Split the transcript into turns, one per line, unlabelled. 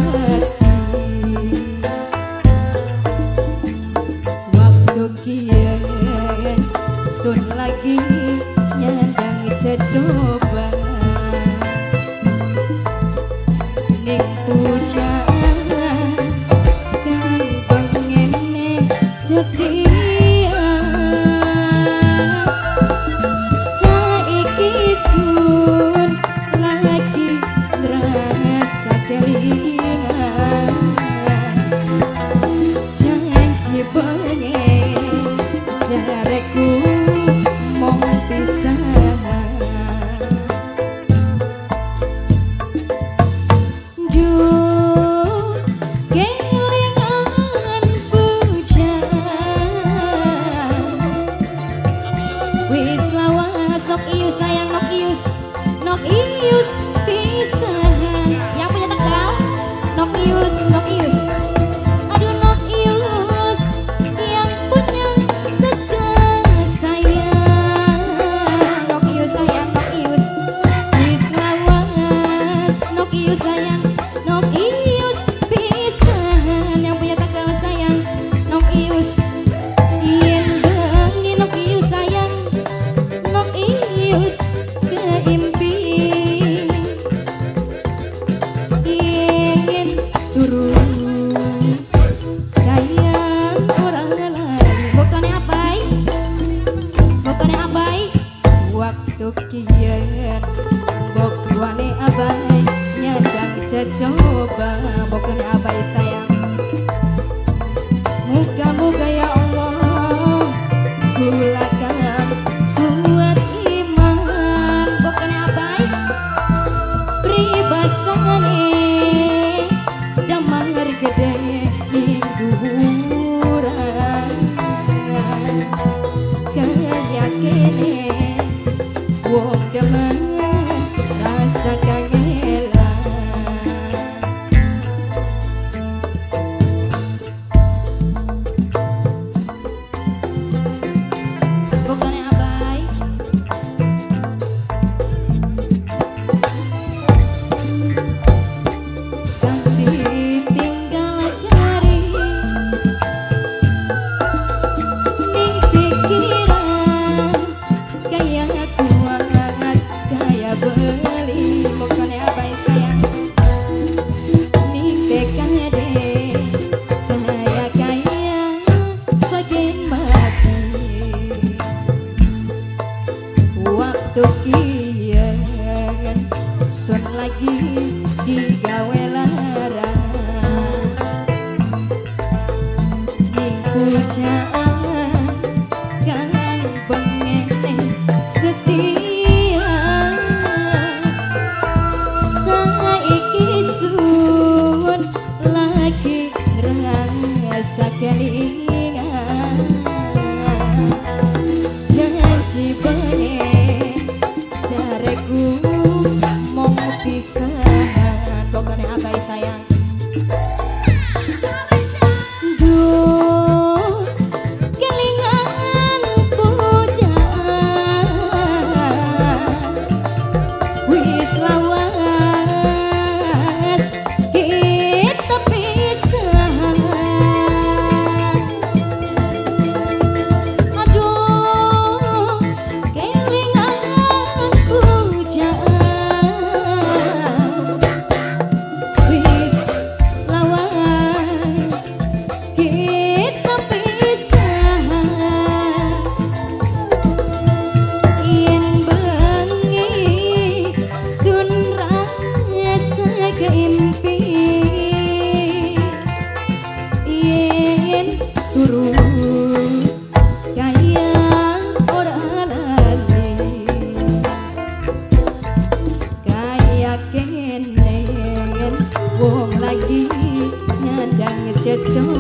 mati. Waktu kian sun lagi nyandang coba ning pujaan kang pengene setia. Saiki sun lagi ngrasa kelingan janji pengen jareku mong pisahan. Duh kelingan pujaan wis lawas nok ius sayang nok ius nok ius pisahan. Yang punya Tegal nok ius nok ius. Aduh nok ius yang punya Tegal sayang nok ius sayang nok ius wis lawas nok ius sayang nok ius pisahan. Yang punya Tegal sayang nok ius yen bengi nok ius sayang nok ius keimpi ingin turu kaya orang lain. Bukannya abai, bukannya abai waktu kian bukannya abai nyadang coba bukannya abai sayang. Muga-muga ya Allah kulakan kuat iman. Bukannya abai pribasane damar gede ning dhuwuran kaya kene wong demen rasa kangelan. Bukannya abai kang ditinggal kari ning pikiran kaya kuat kaya beli. Bukannya abai sayang ning TKD kaya kaya bagian mati. Waktu kian sun lagi digawe lara ning pujaan kang pengene setia. Saiki sun lagi ngrasa kelingan janji pengen jareku mong pisahan. Pokoknya abai sayang. Duh kelingan pujaan wis lawas kita pisahan. Aduh kelingan pujaan wis lawas kita pisahan. Yen bengi sun rasa keimpi yen turu kaya ora lali kaya kene wong lagi nyandang coba.